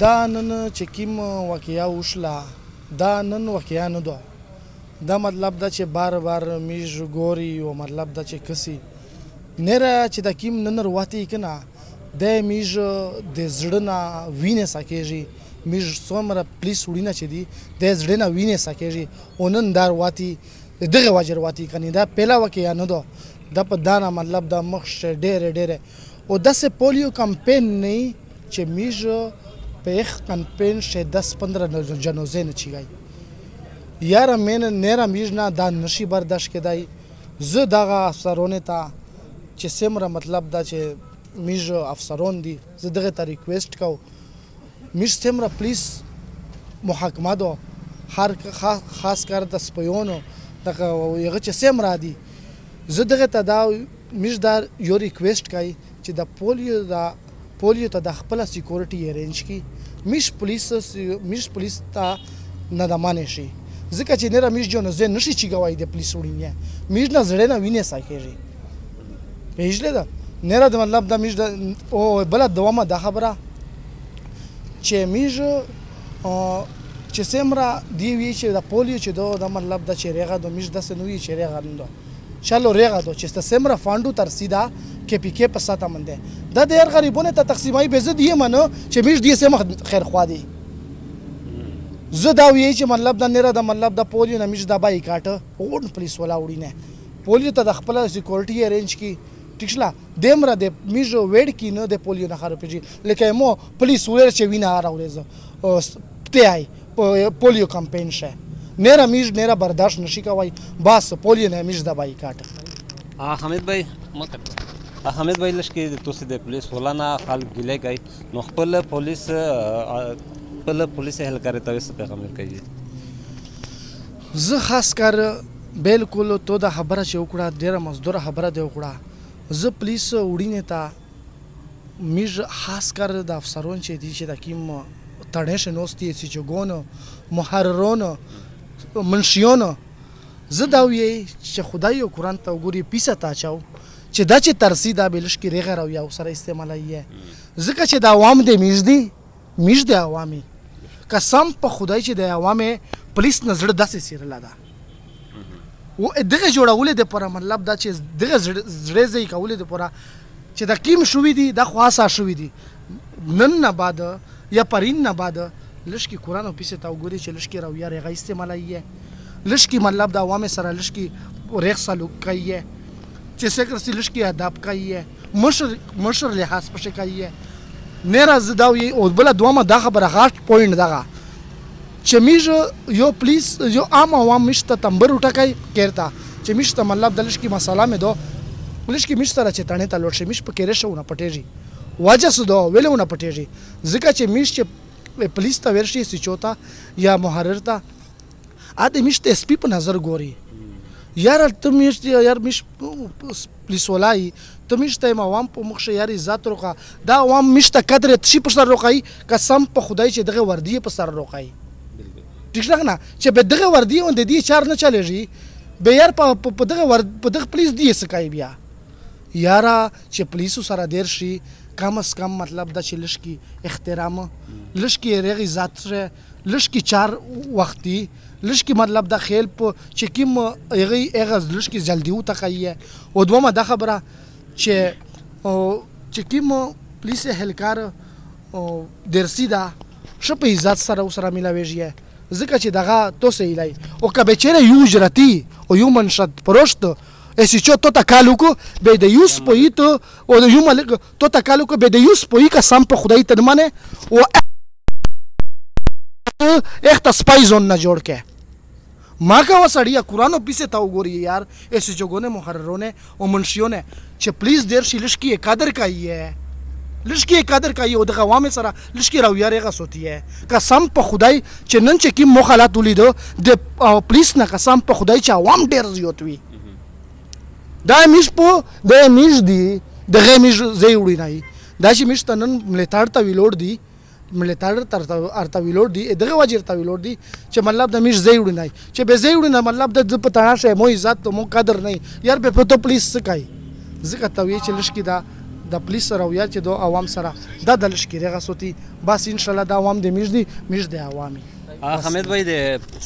دا نن چې کوم واقعیا وشله، دا نن واقعیا نه ده. دا مطلب دا چې بار بار میژ ګوري او مطلب دا چې کسي نره چې د کیم نن ورواتي کنه، د میژ د زړه نه وینې سکیږي. میژ څومره پولیس وړینه چې دي د زړه نه وینې سکیږي او نن دا ورواتي دغه وجه ورواتي کنه. دا پهلا واقعیا نه ده. دا په دانه مطلب دا مخ ډېره ډېره او داسې پولیو کمپین نه چې میژ په یخ کمپین شه 10 15 جنوزې نه چیږي. یاره مین نیره میژ نه دا نشي برداشت کېدای. زه دغه افسرونه ته چې څومره مطلب دا چې میژ افسرون دي، زه دغه ته ریکویسټ کوم میژ څومره پولیس محاکمه ده، هر خاص کار د سپیونو دغه هغه چې څومره دي، زه دغه ته دا میژ دا یو ریکویسټ کوي چې د پولیو ته د خپله سیکورټي ارینج کړي. میژ پولیس ته نه د مانې شي، ځکه چې نره میژ جنازې نشي چیګوای د پولیس وړینه میژ نه زړه نه وینې ساکېږي. پېژلې ده نره د مطلب د میژ او بله دومه دا خبره چې میژ چې څومره دی وي چې د پولیو چې ده د مطلب د چې ریغه ده، میژ داسې نه وي چې ریغه نه ده، چلو ریغه ده چې څومره فانډو ترسیده کې پی کې په ساته منده دا د هر غریبونو ته تقسیمای به زه دی منه چې میژ دی سم خیر خوا دی. زه دا وی چې مطلب د نره د مطلب د پولیو نه میژ د بایکاټ غون پولیس ولا وړي نه پولیو ته د خپل سکیورټي ارینج کی ټیک شله دمره د میژ وېډ کی نه د پولیو نه خرابېږي. لکه مو پولیس ولر چې وینه هره ورځ پته آی پولیو کمپین شه نره میژ نره برداشت نشي کوي، بس پولیو نه میژ د بایکاټ. حمید بھائی حمید بھائی لشکې د توسې د پولیس ولا نه خلک ګیله کوي، نو خپل پولیس اهلکار ته څه پیغام ورکوي؟ زه خاص کر بالکل تو دا خبره چې وکړه ډېره مزدوره خبره دی وکړه. زه پولیس وړینې ته میژ خاص کر د افسرون چې دي چې د کوم تڼې شنوستي چې چګونو محررونو منشیونو، زه دا ویې چې خدای او قرآن ته وګوري پیسه ته اچو چې دا چې ترسي دا به لږ کې ریغه رویه سره استعمالوي، ځکه چې د عوام دی میژ دي میژ د عوامي قسم په خدای چې د عوامې پولیس نه زړه داسې څیرله ده و دغه جوړولې دپاره مطلب دا چې دغه زړه ځای کولې دپاره چې دا کیم شوي دي دا خو اسا شوي دي. نن نه بعد یا پرین نه بعد لږ کې قرآن او پیسې ته وګوري چې لږ کې رویه ریغه استعمالوي، لږ کې مطلب د عوامې سره لږ کې ریغ سلوک کوي، چې څه سي لږ کې ادب کوي، مشر لحاظ پکې کوي. نه زه دا وی او بله دومه دا خبره غاټ پوینټ دغه چې میژ یو پولیس یو عام عوام میژ ته تمبر وټکای کېرته چې میژ ته مطلب د لږ کې مساله مې ده لږ کې میژ سره چې تڼې ته لوړ شي میژ په کېرې شه ونه پټېږي. وجه څه ده ولې ونه پټېږي؟ ځکه چې میژ چې پولیس ته ورشي سیچو ته یا محرر ته ا د میژ ته سپي په نظر ګوري. یاره ته میژ یار میژ پولیس ولای ته میژ ته عوام په مخ شه یار عزت روکا، دا عوام میژ ته قدر تشي په سر روکای، قسم په خدای چې دغه وردی په سر روکای. ټیک شله کنه چې به دغه وردی اون د دې چار نه چلېږي به یار په دغه ور په دغه پولیس دی څه کوي بیا. یاره چې پولیسو سره دیر شي کم از کم مطلب دا چې لږ کې احترام لږ کې ریغ عزت شه لږ کې چار وختي لږ کې مطلب دا خیل په چې کوم هغه هغه لږ کې جلدي وتقیه. او دومه دا خبره چې کوم پولیس اهلکار درسي ده ښه په عزت سره ورسره میلاویږي، ځکه چې دغه توسه ایلی او که به چېرې یو اجرتي او یو منشد پروشت اس چو تو ته کال وکړو به د یو سپوی ته او د یو ملک تو ته کال وکړو به د یو سپوی قسم په خدای ته نه منې او اخته سپای زون نه جوړ کې. ما کوه سړیه قرآن او پیسې ته وګوري یار اس چوګونه محررونه او منشیونه چې پلیز دیر شي لږ کې قدر کوي لږ کې قدر کوي او دغه عوامې سره لږ کې رویه ریغه سوتي. قسم په خدای چې نن چې کوم مو حالات ولیدو د پولیس نه قسم په خدای چې عوام ډېر زیات وي. دا میژ په دا میژ دی دغه میژ ځای وړي نه دا چې میژ ته نن ملاتړ ته ویلوړ دي ملاتړ ارته ویلوړ دي دغه وجه ارته ویلوړ دي چې مطلب د میژ ځای وړي نه چې به ځای وړي نه مطلب د په تڼا شه مو عزت مو قدر نه یار به په تو پولیس څه کوي. ځکه ته وی چې لږ کې دا د پولیس رویه چې دو عوام سره دا د لشکې رغه سوتی بس ان شاء الله دا عوام د میږ دی، میږ د عوامي. حمید بھائی، د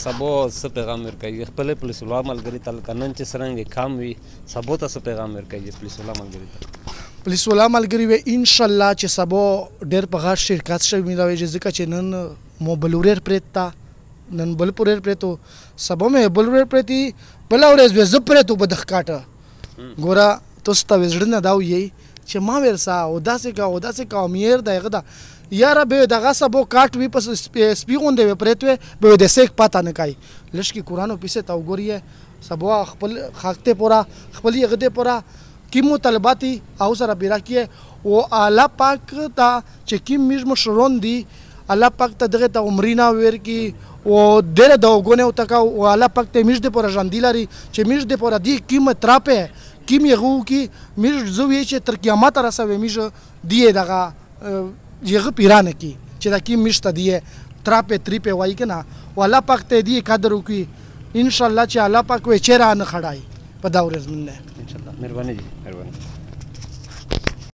سبو څه پیغام ورکوي خپل پولیس والا ملګري ته؟ لکه نن چې څرنګه کام وي، سبو ته څه پیغام ورکوي پولیس والا ملګري ته؟ پولیس والا ملګري وي ان شاء الله چې سبو ډېر په غاښ شرکت شوی ملاوي، ځکه چې نن مو بلوریر پرېتا، نن بل پوریر پرېتو، سبا مې بل وریر پرېتی، بل ورځ وې زه پرېتو په دخکاټه. ګوره تاسو ته زړه نه دا وایي چې ما ورسا او داسې کا او داسې کا میر د هغه دا یاره به دغه سبو کاټ وي، پس سپي غوندې وي پرېت وي، به د سیک پاته نه کوي. لږ کې قرآن او پیسې ته وګوري، سبو خپل حق ته پورا خپل هغه ته پورا کیم مطالباتي او سره پیرا کیه او الله پاک ته چې کیم میږ مشرون دي، الله پاک ته دغه ته عمرینا ورکی او ډېر د وګونه او تکا او الله پاک ته میږ د پورا ژوندۍ لري چې میږ د پورا دی کیم تراپه کیم یې غو کی میږ زوی چې تر قیامت رسوي، میږ دی دغه یغه پیرانه کی چې دا کیم میږ ته دی تراپه تریپه وای کنه، او الله پاک ته دی قدر وکي ان شاء الله چې الله پاک وې چیرې نه خړای په دا ورځ مننه. ان شاء الله. مهرباني جی، مهرباني.